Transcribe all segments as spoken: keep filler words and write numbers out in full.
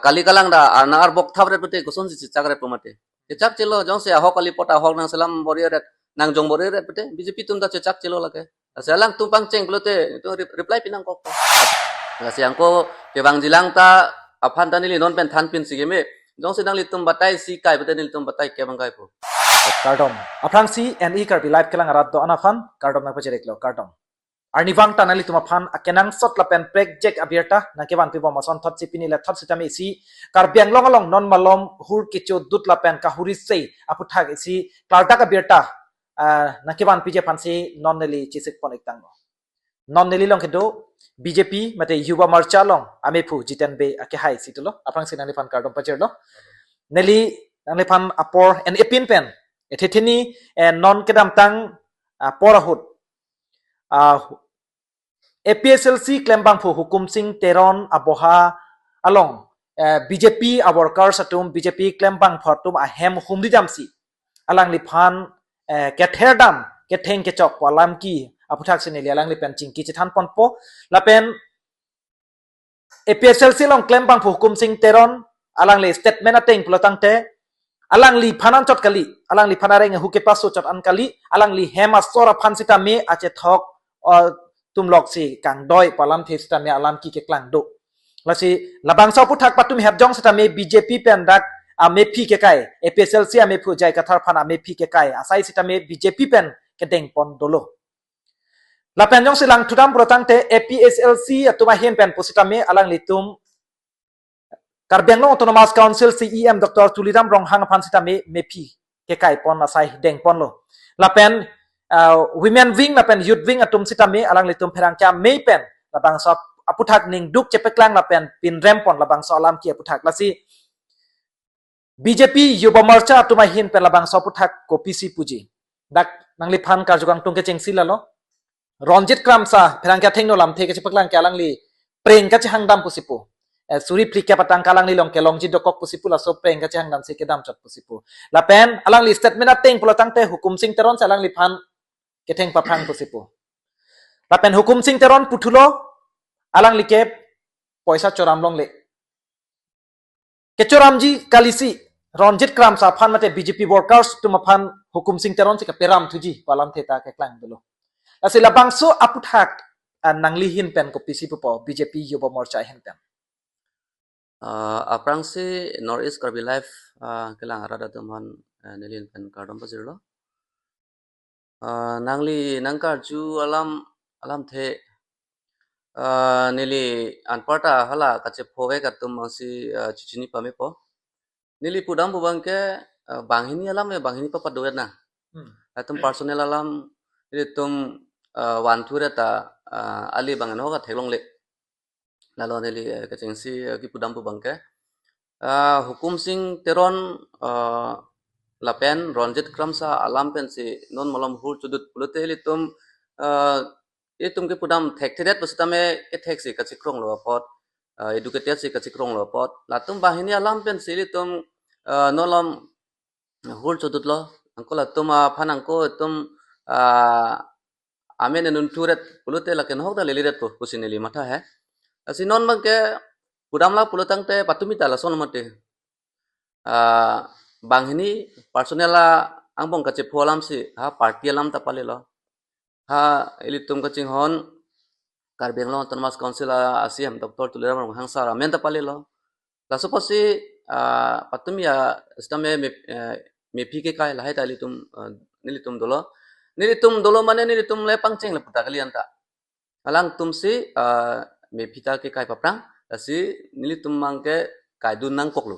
kali kalang ta arnang arbok thap ret pute kosonsi chechak ret pu mate. Chechak chelo, jongsi ahok kali apot ahok nangselam bor-i ret, nangjong bor-i ret pute, B J P atum ta chechak chelo lake. Lasi alangtum pangcheng pulote, itum re-, reply pi nangkok. Lasi anke kevangjilang ta aphan ta neli non pen than pinsi keme. Jongsi nanglitum batai isi kai pute nelitum batai kevang kaipo. Kardom. Aphrangsi N E Karbi Live kelang arat do-an aphan, kardom nangpachiriklo, kardom. Arnivang ta nanglitum aphan akenangsot lapen prekjak abirta nangkevan pibom asonthot si pini le thot sitame isi Karbi Anglong along non malom hur kechodut lapen kahuri sei aputhak isi klardak abirta, ah, nangkevan piji aphansi non neli chesik pon-ik tanglo. Non neli along kedo B J P mate Yuva Morcha along amephu Jiten Bey akehai si dolo, aphrangsi nangliphan kardom pajirlo. Neli nangliphan apor en epin pen, ethe theni, eh, non kedamtang, ah, apor ahut, ah, A P H L C klembangphu Hukum Sing Teron aboha along, eh, B J P a-workers atum, B J P klembangphu atum ahem humri damsi alangliphan, eh, kether dam, ketheng kechok pu alam ke aputhak si neli alangli pen chingki chethan ponpo. Lapen A P H L C along klembangphu Hukum Sing Teron alangli statement ateng pulo tangte, alangliphan anchot kali, alangliphan areng ahu kepaso chot an kali, alangli hem asor aphan sitame achethok, uh, tumlok si kangdoi pu alamthe sitame alam ke keklang do. Lasi labangso aputhak patum hep jong sitame B J P pen dak amephi kekai, A P H L C amephu J I Kathar aphan amephi kekai asai sitame B J P pen kedeng pon dolo. Lapen jongsi langthu dam pulo tangte A P H L C atum ahin pen pusitame alanglitum Karbi Anglong Autonomous Council C E M Doctor Tuliram Ronghang aphan sitame mephi kekai pon asai deng ponlo. Lapen, ah, women wing lapen youth wing atum sitame alanglitum pherangke amei pen labangso aputhak ningduk chepeklang lapen pinrem pon labangso alam ke aputhak. Lasi B J P Yuva Morcha atum ahin pen labangso aputhak kopisi puji. Dak nangliphan karju kangtung kechengsi lalo. Ronjit Kramsa, pherangke athengno lamthe kachepaklang ke alangli prank kachehang dam pusi pu. Eh, suri phlikep atangka alangli along kelongji dokok pusi pu, laso prank kachehang damsi kedam chot pusi pu. Lapen alangli statement ateng pulo tangte Hukum Sing Teron si alangliphan ketheng paphrang pusi pu. Lapen Hukum Sing Teron puthulo alangli ke poisa choram longle. Kechoramji kalisi Ronjit Kramsa aphan mate B J P workers atum aphan Hukum Sing Teron si kaperam thuji pu alamthe ta keklang dolo. Lasi labangso aputhak, ah, nangli ahin pen kopisi pupo B J P Yuva Morcha ahin pen. Ah, aphrangsi North East Karbi Live, ah, kelang arat atum aphan, ah, neli ahin pen kardom pajirlo. Ah, nangli nangkarju alam, alamthe, ah, neli anparta hala kachepho-ik atum mangsi, ah, chichini pamepo. Neli pudam pu abangke, ah, banghini alam ya banghini papa doet na. Hmm. Atum personal alam, nelitum, ah, vanthu reta, ah, ali bang anho ka theklongle. Lalo neli, eh, kechengsi, eh, kipudam pu abangke. Ah, Hukum Sing Teron, ah, lapen Ronjit Kramsa alam pensi non malom hur chodut pulote ilitum, ah, ilitum kipudam thekthedet pusitame kethek si kachikronglo apot, ah, educated si kachikronglo apot. Latum banghini alam pensi ilitum, ah, non malom hur chodutlo, anke latum aphan anke itum, ah, amen anunthu ret pulote lake nahok ta lele ret pu, pusi neli matha he. Lasi non abangke pudam la pulo tangte patumi ta lason mate. Ah, banghini personal a angbong kachepho alamsi, ha party alam ta palelo. Ha ilitum kachinghon Karbi Anglong Autonomous Council a C E M Doctor Tuliram Ronghang sir amen ta palelo. Laso apotsi, ah, patumi a sitame me, eh, mephi kekai lahai ta ilitum, ah, nelitum dolo. Nelitum dolo mane nelitum le pangcheng le puta kali anta. Alangtumsi, ah, mephi ta kekai paphrang, lasi nelitum abangke kaidun nangkoklo.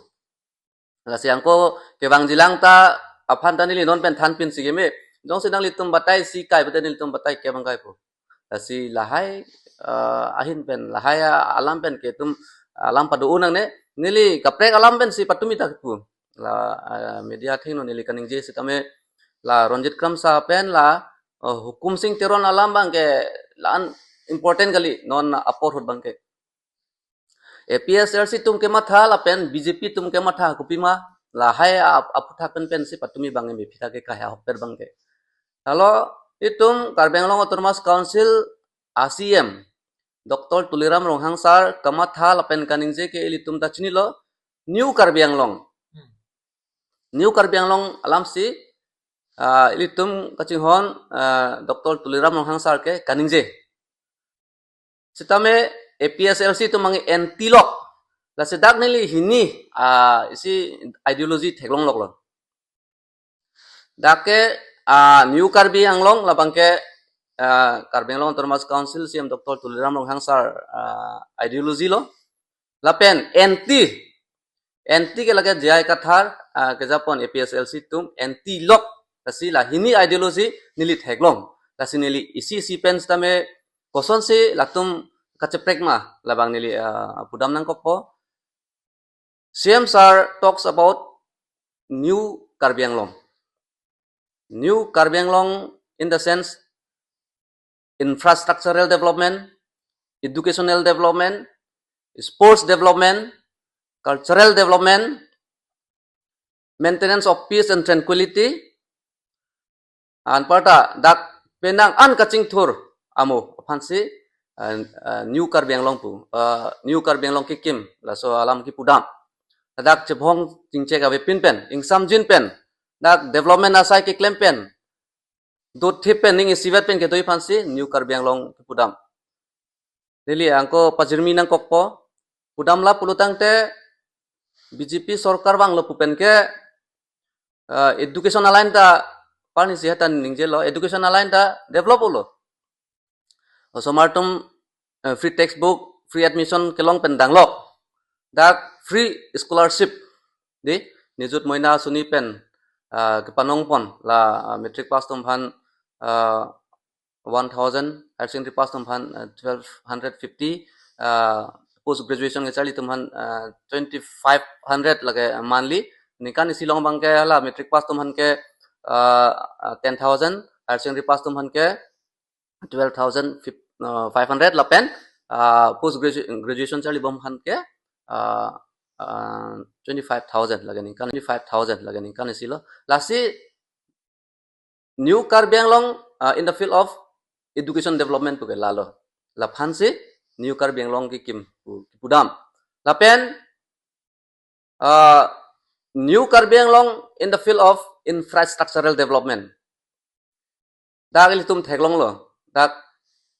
Lasi anke kevangjilang ta aphan ta neli non pen than pinsi keme. Jongsi nanglitum batai isi kai pute nelitum batai kevang kaipo. Lasi lahai, eh, ahin pen, lahai a-, alam pen ke itum alam pado-un nangne, neli kaprek alam pensi patumi ta kipu. La, eh, media athengno neli kaningje sitame la Ronjit Kramsa pen la, eh, Hukum Sing Teron alam abangke la-an important kali non apor ahut abangke. A P H L C atum kematha lapen B J P atum kematha kopima lahai ap-, aputhak pen pensi patumi abang mephi ta kekai ahokpet abangke. Lalo itum Karbi Anglong Autonomous Council a C E M Doctor Tuliram Ronghang sir kamatha lapen kaningje ke ilitum ta chinilo, New Karbi Anglong. Hmm. New Karbi Anglong alamsi, ah, ilitum kachinghon, ah, Doctor Tuliram Ronghang sir ke kaningje. Sitame A P S L C atum mangi anti lok. Lasi dak neli hini, ah, isi ideology theklong lok lo. Dak ke, ah, New Karbi Anglong labang ke, ah, Karbi Anglong Autonomous Council C E M Doctor Tuliram Ronghang sir, ah, ideology lo. Lapen anti, anti ke lake J I Kathar, ah, kejapon A P S L C atum anti lok. Lasi la hini ideology neli theklong. Lasi neli isi isi pen sitame kosonsi latum kacheprek ma labang neli, ah, pudam nangkokpo. C E M sir talks about New Karbi Anglong. New Karbi Anglong in the sense infrastructural development, educational development, sports development, cultural development, maintenance of peace and tranquility, anparta dak penang an kachingthur amo aphansi, uh, uh, New Karbi Anglong pu, uh, New Karbi Anglong kekim, laso alam kepudam. Dak chebong chingchek avepin pen, ingsamjin pen, dak development asai keklem pen, dothip pen, ning isivet pen kedo aphansi New Karbi Anglong kepudam. Neli anke pajirmi nangkokpo, pudam la pulotangte B J P sorkar vanglo pu pen ke, eh, education aline ta, parni si hatan ningjelo, education aline ta develop-o lo. Osomar atum, eh, free textbook, free admission kelong pen danglok. Dak free scholarship, di, Nijut Moina Asoni pen, ah, kepanong pon la, ah, matric pass atum aphan, ah, one thousand, higher secondary pass atum aphan, ah, twelve hundred fifty, ah, post graduation kecharli atum aphan, ah, twenty-five hundred lake monthly. Ningkan isi along abang ke la matric pass atum aphan ke, ah, ah, ten thousand, higher secondary pass atum aphan ke twelve thousand five hundred lapen, ah, post gradu-, graduation charlibom aphan ke, ah, ah, twenty-five thousand lake ningkan, twenty-five thousand lake ningkan isi lo. Lasi New Karbi Anglong, ah, in the field of education development pu ke lalo. Laphansi New Karbi Anglong kekim pu, kepudam. Lapen, ah, New Karbi Anglong in the field of infrastructural development. Dak ilitum theklonglo, dak,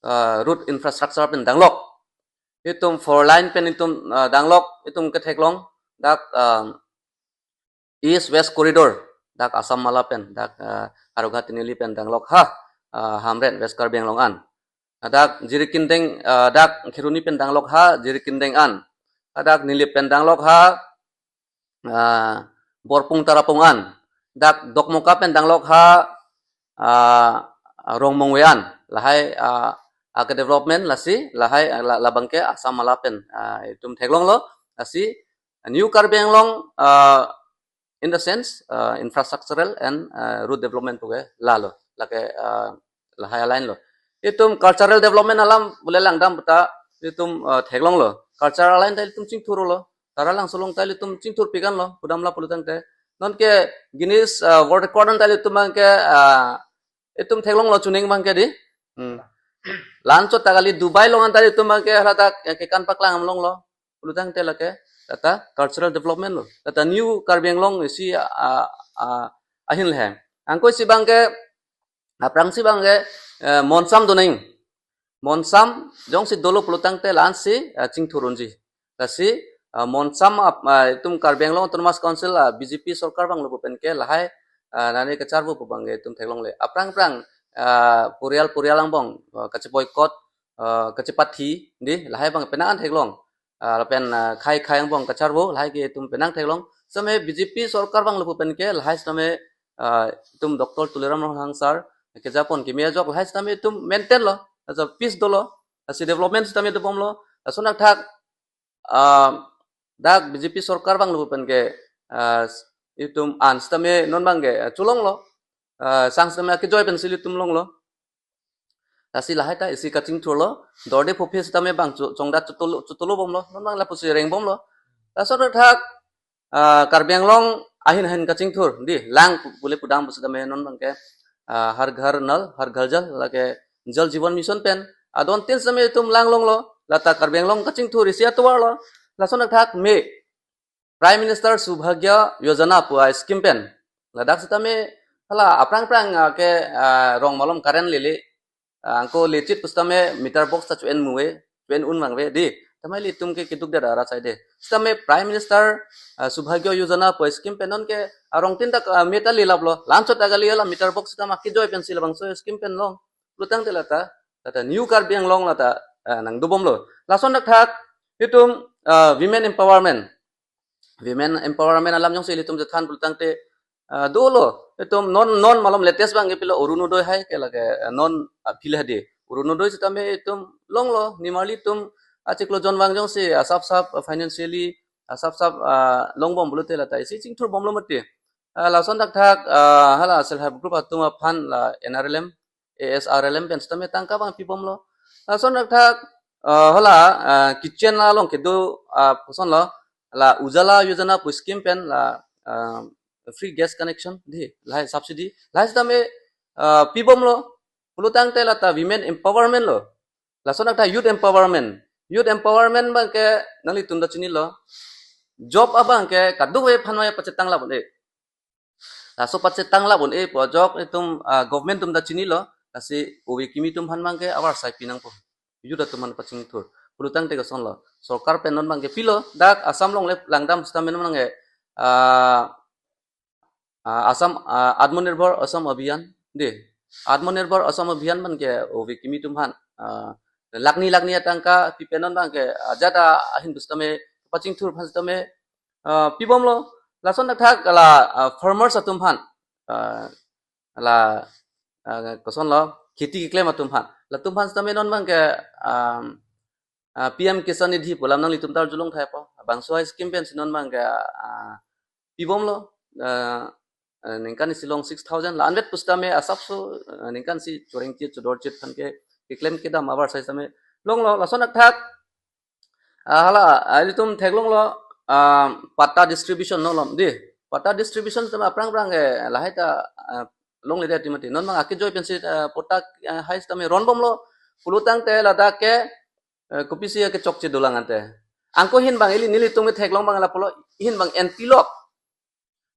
ah, road infrastructure pen danglok. Itum four lane pen itum, ah, danglok, itum ketheklong, dak, ah, East West Corridor, dak Assam Mala pen, dak, ah, Howraghat Tinali pen danglok ha, ah, Hamren West Karbi Anglong an. Dak Jirikindeng, ah, dak Kheroni pen danglok ha, Jirikindeng an. Dak Nilip pen danglok ha, ah, Borpung Tarapung an. Dak Dokmoka pen danglok ha, ah, Rongmongve an. Lahai, ah, ake development lasi, lahai, ah, la-, labang ke Assam Mala pen, ah, itum theklonglo, lasi New Karbi Anglong, ah, in the sense, ah, infrastructural and, ah, road development pu ke lalo, lake, ah, lahai aline lo. Itum cultural development alam pule langdam puta itum, ah, theklonglo. Cultural aline ta itum chingthurlo. Taralangso along ta itum chingthur pikanlo, pudam la pulotangte. Non ke Guinness, ah, World Record an ta itum abang ke, ah, itum theklonglo chuning abang ke di. Hmm. Lanchot ta kali Dubai along an ta itum abang ke hala ta ke kan paklang longlo. Pulotangte lake, tata cultural development lo. Tata New Karbi Anglong isi, ah, ah, ahin le. Anke isi abang ke, aphrangsi abang ke, eh, monsam doneng. Monsam jongsi dolo pulotangte la-ansi, eh, chingthur unji. Lasi, eh, monsam ap-, eh, itum Karbi Anglong Autonomous Council, eh, B J P sorkar vanglo pu pen ke lahai, eh, nani kacharvo pu abang ke itum theklongle. Aphrang aphrang, eh, porial porial angbong, eh, kache-boycott, eh, kachepathi, di, lahai abang penang an theklong. Ah, lapen, ah, khei khei angbong kacharvo, lahai ke itum penang theklong. Sitame B J P sorkar vanglo pu pen ke, lahai sitame, ah, itum Doctor Tuliram Ronghang sir kejapon kimi ajok, lahai sitame itum maintain lo, laso peace dolo, lasi development sitame dobomlo, lason athak, ah, dak B J P sorkar vanglo pu pen ke, ah, itum an sitame non abang ke, ah, cholonglo, ah, sang sitame akejoi pensi ilitum longlo. Lasi lahai ta isi kachingthurlo, dorde phophe sitame abang cho-, chongdat chotolo, chotolobomlo, non abang lapusi rengbomlo. Lason athak, ah, Karbi Anglong ahin ahin kachingthur, di, lang pu-, pule pudam pu sitame non abang ke, ah, Har Ghar Nal, Har Ghar Jal, lake Jal Jeevan Mission pen, adon tin sitame itum lang longlo, lata Karbi Anglong kachingthur isi atovarlo, lason athak me, Prime Minister Saubhagya Yojana pu a-scheme pen. Ladak sitame hala aphrang aphrang, ah, ke, ah, rong malom current lele. Ah, anke lechit pusitame meter box ta chu-en muve, chu-en un vangve dei. Tame ilitum ke keduk det arat sai dei. Sitame Prime Minister, ah, Saubhagya Yojana pu scheme pen non ke arong tin ta, ah, meter lelaplo. Lanchot ta kali hala meter box sitame akejoi pensi labangso scheme pen long. Pulotangte lata, lata New Karbi Anglong lata, ah, nangdobomlo. Lason thakthak, itum, ah, women empowerment. Women empowerment alam jongsi ilitum chethan pulotangte, ah, dolo. Itum non, non malom latest abang ke pilo Orunodoi hai ke lake, ah, non, ah, pilo dei. Orunodoi sitame itum longlo, nimarli itum achiklo jon vang jongsi, ah, sap sap, ah, financially, ah, sap sap, ah, longbom pulote lata isi chingthurbomlo mati. Ah, lason thakthak, ah, hala self help group atum aphan la N R L M, A S R L M pen sitame tangka abang pibomlo. Lason thakthak, ah, hala, ah, kitchen along kedo, ah, kosonlo, la Ujala Yojana pu scheme pen la, ah, free gas connection dei, lahai subsidy. Lahai sitame, ah, pibomlo, pulotangte lata women empowerment lo. Lason thakthak youth empowerment. Youth empowerment abang ke nanglitum ta chinilo. Job abang ke kadokave aphan mai pachetang labon-e. Laso pachetang labon-e pu ajok itum, ah, government atum ta chinilo, lasi ove kimi atum aphan abang ke avarsai pinangpo. Youth atum aphan pachingthur. Pulotangte kosonlo. Sorkar pen non abang ke pilo, dak Assam along le langdam sitame non abang ke, ah, ah, Assam, ah, Atmanirbhar Assam Abhiyan dei. Atmanirbhar Assam Abhiyan abang ke ove kimi atum aphan, ah, lakni lakni atangka pipen non abang ke, ah, ajat ahin pusitame pachingthur aphan sitame, ah, pibomlo. Lason thakthak la, ah, farmers atum aphan, ah, la, ah, kosonlo kheti keklem atum aphan. Latum aphan sitame non abang ke, ah, ah, P M Kisan Nidhi pu alam nanglitum ta arjulong thaipo. Bangso a-scheme pensi non abang ke, ah, pibomlo, ah, ah, ningkan isi long six thousand la anvet pusitame asapso, ah, ningkan isi chorengchit chodorchit aphan ke keklem kedam avarsai sitame longlo. Lason thakthak, ah, hala, ah, ilitum theklonglo, ah, patta distribution non malom dei. Patta distribution sitame aphrang aphrang ke lahai ta, ah, longle dei mati. Non abang akejoi pensi, ah, patta, ah, hai sitame ronbomlo. Pulotangte ladak ke, eh, kopisi akechokche dolang ante. Anke ahin abang ili nelitum ketheklong abang lapulo, ahin abang anti lok.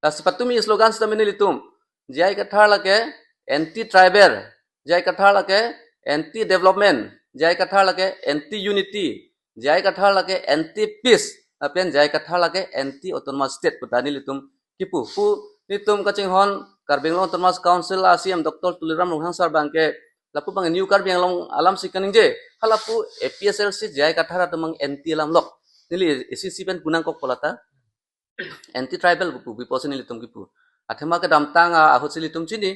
Lasi patumi slogan sitame nelitum, J I Kathar lake anti tribal, J I Kathar lake anti development, J I Kathar lake anti unity, J I Kathar lake anti peace, lapen J I Kathar lake anti autonomous state puta nelitum kipu. Pu nelitum kachinghon Karbi Anglong Autonomous Council a-C E M Doctor Tuliram Ronghang sir abang ke lapu abang New Karbi Anglong alamsi kaningje. Hala pu A P H L C J I Kathar atum abang anti alam lok. Neli isi isi pen punangkokpo lata. Anti tribal pu, pu pusi nelitum kipu. Athema kedamtang, ah, ahutsi ilitum chini.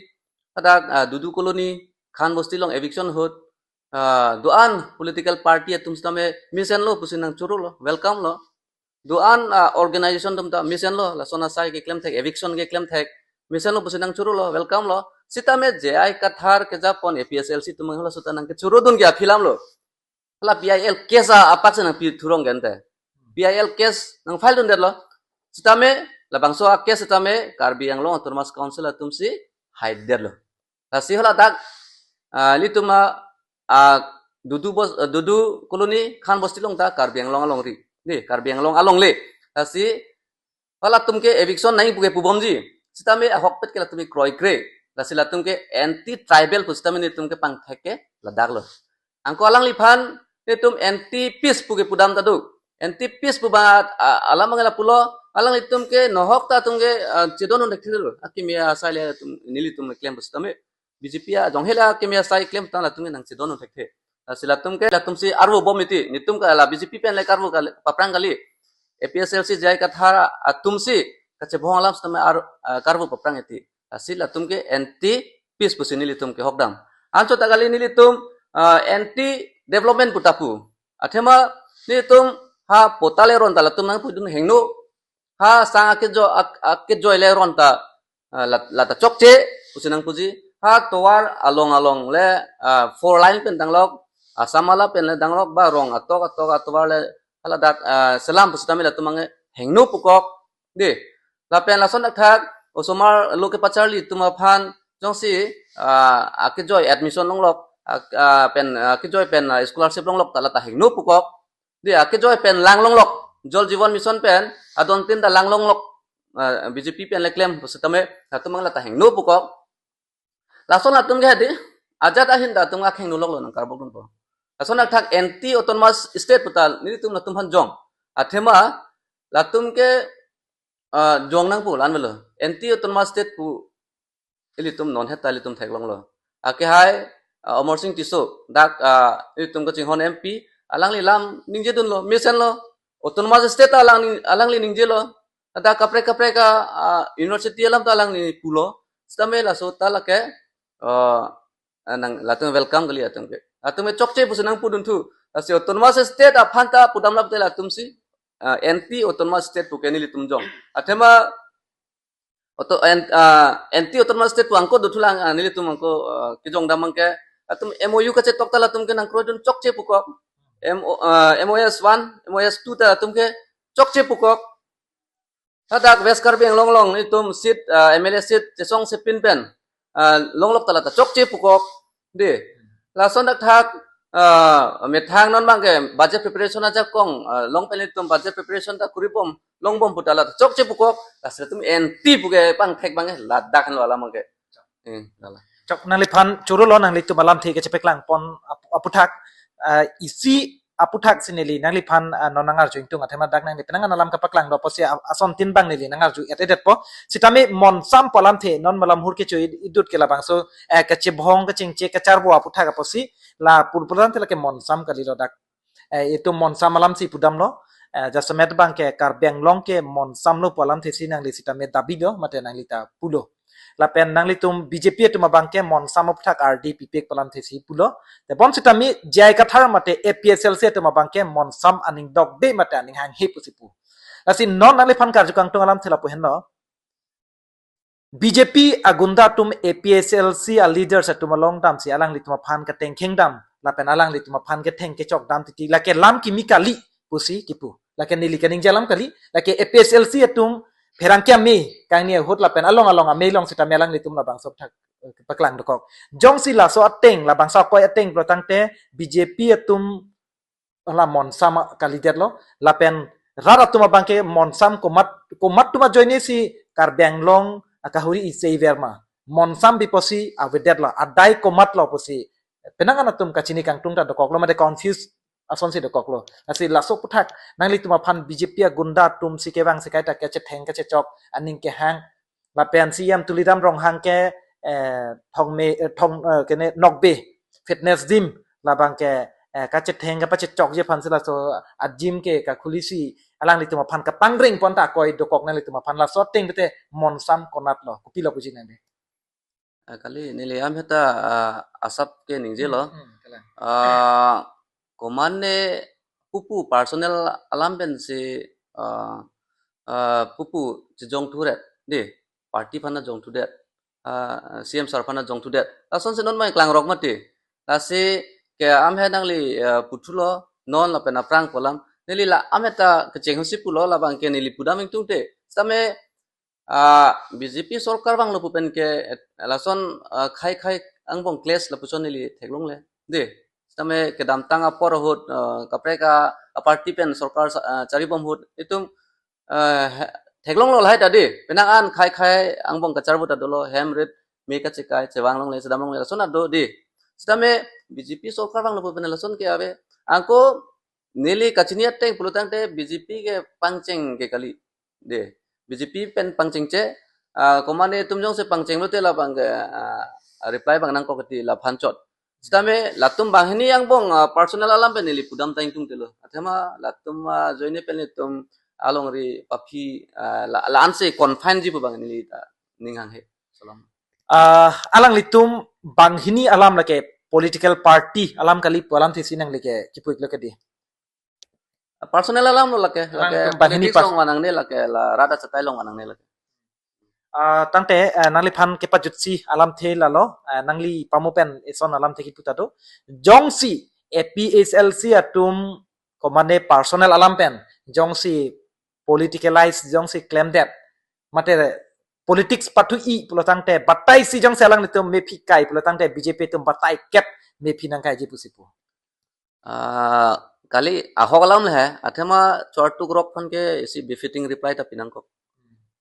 Hadak, ah, Dudu Colony, Khan Bosti along eviction ahut. Ah, do-an political party atum sitame mesenlo pusi nangchorolo, welcome lo. Do-an, ah, organization atum ta mesenlo, lason asai keklem thek, eviction keklem thek, mesenlo pusi nangchorolo, welcome lo. Sitame J I Kathar kejapon A P H L C atum halaso ta nangkechorodun ke aphi alamlo. Hala P I L case a-, apak si nangpi thurong gente. P I L case nang file dundetlo. Sitame, labangso a-case sitame Karbi Anglong Autonomous Council atumsi haidetlo. Lasi hala dak, ah, ilitum a, ah, Dudu Bos-, ah, Dudu Colony Khan Bosti along ta Karbi Anglong alongri. Dei, Karbi Anglong alongle. Lasi halatum ke eviction nangji puke pubomji. Sitame ahokpet ke latum kroikre. Lasi latum ke anti tribal pu sitame nelitum kepangthek ke ladak lo. Anke alangliphan nelitum anti peace puke pudam ta do. Anti peace pu abang, ah, alam abang lapulo, alanglitum ke nohok ta atum ke, ah, chedon un thekthe lo. Akimi asai le atum nelitum keklem pu sitame. B J P ajong hela akimi asai keklem ta latum ke nangchedon un thekthe. Lasi latum ke, latumsi arvo bom iti. Nelitum ke la B J P pen le karvo kali, paprang kali. A P H L C J I Kathar atumsi kachebong alam sitame ar-, ah, karvo paprang iti. Lasi latum ke anti peace pusi nelitum ke hokdam. Anchot ta kali nelitum, ah, anti development puta pu. Athema nelitum ha patta le ron ta latum nangpudun hingno. Ha sang akejoi, ak-, akejoi le ron ta, ah, lat-, lata chokche, pusi nangpuji. Ha tovar along along le, ah, four lane pen danglok, Assam ala pen le danglok, ba rong atok atok atovar le, haladak, ah, selam pusitame latum abang hingno pukok. Dei, lapen lason thakthak, osomar lo kepacharli atum aphan, jongsi, ah, akejoi admission longlok, ak-, ah, pen, ah, akejoi pen, ah, scholarship longlok, ta lata hingno pukok. Dei, akejoi pen lang longlok. Jal Jeevan Mission pen adon tin ta langlonglok, ah, B J P pen le klem pusitame latum abang lata hingno pukok. Lason latum ke hadi ajat ahin ta latum akheng nulok lo nang karbok dunpo. Lason athak anti autonomous state puta nelitum latum aphan jong. Athema latum ke, ah, jong nangpo lan velo. Anti autonomous state pu ilitum non heta ilitum theklonglo. Akehai, ah, Amarsing Tisso, dak, ah, ilitum kachinghon M P, alangli lam ningje dunlo, mesenlo, autonomous state alang ning-, alangli ningjelo, dak kaprek kaprek a, ah, university alam ta alangli pulo, sitame laso ta lake, ah, nang latum welcome kali atum ke. Atum ke chokche pusi nangpu dunthu, lasi autonomous state aphan ta pudam lap te latum si, ah, anti autonomous state pu ke nelitum jong. Athema auto-, an-, ah, anti autonomous state pu angko dothulang, ah, nelitum angko, ah, kejong dam abang ke. Latum M O U kachetok ta latum ke nangkroi dun chokche pukok. M O, ah, M O S one, M O S two ta latum ke chokche pukok. Hadak West Karbi Anglong along nelitum seat, ah, M L A seat chesong sepin pen, ah, longlok ta lata chokche pukok. Dei. Lason dak thak, ah, methang non abang ke budget preparation ajakong, ah, long pen nelitum budget preparation ta kuribom, longbom puta lata chokche pukok, lasi latum anti pu ke pangthek abang ke ladak henlo alam abang ke. Eh, lala. Chok nangliphan choro lo nanglitum alamthe kechepaklang pon ap-, aputhak, ah, isi aputhak si neli nangliphan, ah, non nangarju ingtung athema dak nangli penang an alam kapaklang do apotsi a-, ason tin abang neli nangarju et-edetpo. Sitame monsam pu alamthe non malam hur kecho id-, idut ke labangso, eh, kachebhong kachingche kacharbo aputhak apotsi la pur puran te lake monsam kali lo dak. Eh, itum monsam alam si pudamlo. Eh, jasemet abang ke Karbi Anglong ke monsam lo pu alamthe si nangli sitame dabi do mate nangli ta pulo. Lapen nanglitum B J P atum abang ke monsam aputhak ardi pipik pu alamthe si pulo. Te bonsitame J I Kathar mate A P H L C atum abang ke monsam aning dokde mate aning hanghe pusi pu. Lasi non nangliphan karju kangtung alamthe lapu henlo. B J P agunda atum A P H L C aleaders atum along damsi alanglitum aphan katengkheng dam lapen alanglitum aphan ketheng kechok dam titi lake lam kimi kali pusi kipu. Lake neli kaningje alam kali, lake A P H L C atum pherangke amei kangni ahut lapen along along amei along sitame alanglitum labangso aputhak, eh, paklang dokok. Jongsi laso ateng, labangso akoi ateng pulo tangte B J P atum la monsam kalidetlo, lapen rat atum abang ke monsam komat, komat atum ajoine si Karbi Anglong akahuri isi verma. Monsam pi pusi avedetlo, adai komatlo pusi. Penang an atum kachini kangtung ta dokoklo, mate confuse asonsi dokoklo. Lasi laso aputhak nanglitum aphan B J P agunda atum si kevang si kaita kachetheng kachechok aning kehang. Lapen C E M Tuliram Ronghang ke, eh, thongme, eh, thong, eh, kene Nokbe fitness gym labang ke, eh, kachetheng kapachechokji aphansi laso a-gym ke kakhulisi alanglitum aphan kapangreng pon ta akoi dokok nanglitum aphan laso ateng pete monsam konatlo, kopilo puji nangde. Ah, kali neli amheta, ah, asap ke ningjelo. Hmm, hmm, kalang. Ah, komane pupu personal alam pensi, ah, ah, pupu chejong thuret dei, party aphan jong thudet, ah, C E M sir aphan jong thudet. Lasonsi non mai klangrok mati. Lasi ke amhe nangli, ah, puthulo non lapen aphrang pu alam. Neli la amheta kecheng husi pulo labang ke neli pudam ingtungte. Sitame ah, B J P sorkar vanglo pu pen ke, eh, lason, ah, khei khei angbong clash lapuson neli theklongle. Dei, sitame kedamtang apor ahut, ah, kaprek a, a party pen sorkar sa-, ah, charibom ahut itum, ah, he-, theklonglo lahai ta dei. Penang an khei khei angbong kacharbo ta dolo, hem rit me kachekai, chevang longle, chedam longle, lason ta do dei. Sitame B J P sorkar vanglo pu pen lason ke ave. Angko neli kachini ateng pulo tangte B J P ke pangcheng ke kali. Dei, B J P pen pangchengche, ah, komane itum jongsi pangcheng lote labang ke, ah, reply abang nangkok kati laphan chot. Sitame latum banghini angbong, ah, personal alam pen neli pudam ta ingtungtelo. Athema latum, ah, ajoine pen itum alongri paphi, ah, la, la-ansi confine ji pu abang neli ta ning hanghe. Salam. Ah, alanglitum banghini alam lake political party alam kali pu alamthe si nangli ke kipu-iklo ke dei? Personal alam lo lake, alang lake itum banghini politics pas- along vanangne lake, la rat achatai along vanangne lake. Ah, tangte, eh, nangliphan kepajutsi alamthe lalo, eh, nangli pamo pen eson alamthe kipu ta do. Jongsi A P H L C atum komane personal alam pen, jongsi politicalize, jongsi klemdet, mate politics pathu-i pulo tangte, bataisi jongsi alanglitum mephi kai pulo tangte, B J P atum batai kep mephi nangkaiji pusi pu. Ah, Kali ahok alam le hai, athema chortuk rok aphan ke isi befitting reply ta pinangkok.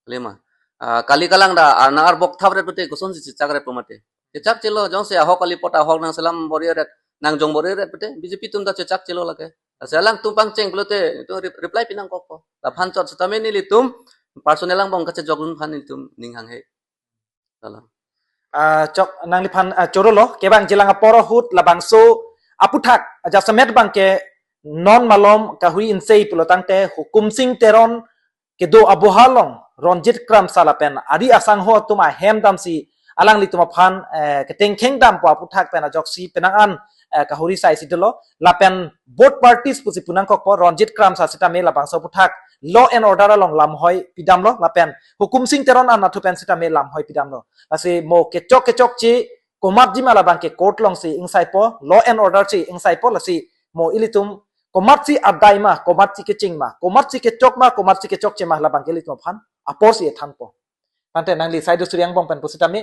Kali ma. Ah, kali kalang ta arnang arbok thap ret pute kosonsi chechak ret pumate. Chechak chelo, jongsi ahok kali apot ahok nangselam bor-i ret, nangjong bor-i ret pute, B J P atum ta chechak chelo lake. Lasi alangtum pangcheng pulote, itum re-, reply pinangkokpo. Laphan chot sitame nelitum, personal angbong kachejokdun aphan nelitum ning hanghe. Lalo. Ah, chok nangliphan, ah, chorolo, kevangjilang apor ahut labangso aputhak, ajasemet abangke non malom kahuri insei pulotangte Hukum Sing Teron kedo aboha along Ronjit Kramsa lapen ari asangho atum ahem damsi alanglitum aphan, eh, ketengkheng dampo aputhak pen ajoksi penang an, eh, kahuri saisi dolo lapen both parties pusi punangkokpo Ronjit Kramsa sitame labangso aputhak law and order along lamhoi pidamlo lapen Hukum Sing Teron anatthu pen sitame lamhoi pidamlo. Lasi mo kechok kechokche komatji ma labangke court alongsi ingsaipo, law and order si ingsaipo, lasi mo ilitum komatsi adai ma, komatsi keching ma, komatsi kechok ma, komatsi kechokche ma labangke ilitum aphan aporsi ethanpo. Tangte nangli Saidu Suri angbong pen pusitame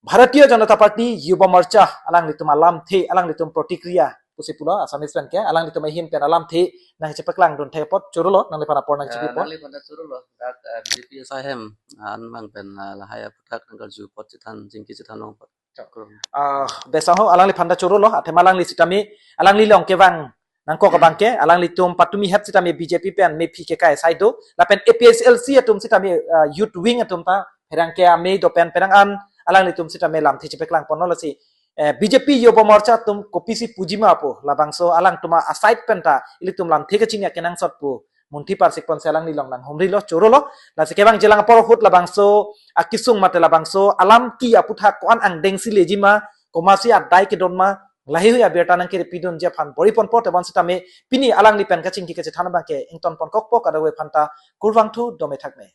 Bharatiya Janata Party Yuva Morcha alanglitum alamthe, alanglitum protikriya pusi pulo Assamese pen ke, alanglitum ahin pen alamthe nangchepaklangdun thek apot chorolo, nangliphan apor nangchepipo. Ah, nangliphan ta chorolo, dak, ah, B J P asai ahem an abang pen, ah, lahai aputhak nangkarju apot chethan, chingki chethan long apot. Chok. Ah, besa ho alangliphan ta chorolo, athema alangli sitame, alangli along kevang nangkok abangke, alanglitum patumi het sitame B J P pen mephi kekai asai do, lapen A P H L C atum sitame, ah, youth wing atum ta pherangke amei do pen penang an alanglitum sitame lamthe chepaklang ponlo, lasi, eh, B J P Yuva Morcha atum kopisi puji ma pu, labangso alangtum aside pen ta ilitum lamthe kachini akenangsot pu munthi parsik ponsi alangli along nanghumrilo, chorolo, lasi kevangjilang apor ahut labangso akesung mate labangso alam ki aputhak ko-an angdengsi leji ma, komatsi adai kedon ma, laheihui abirta nangkiripidunji aphan bor-i ponpo, tebon sitame pini alangli pen kachingki kachethan abangke ington ponkokpo, kadokave aphan ta kurvangthu, dome thakme.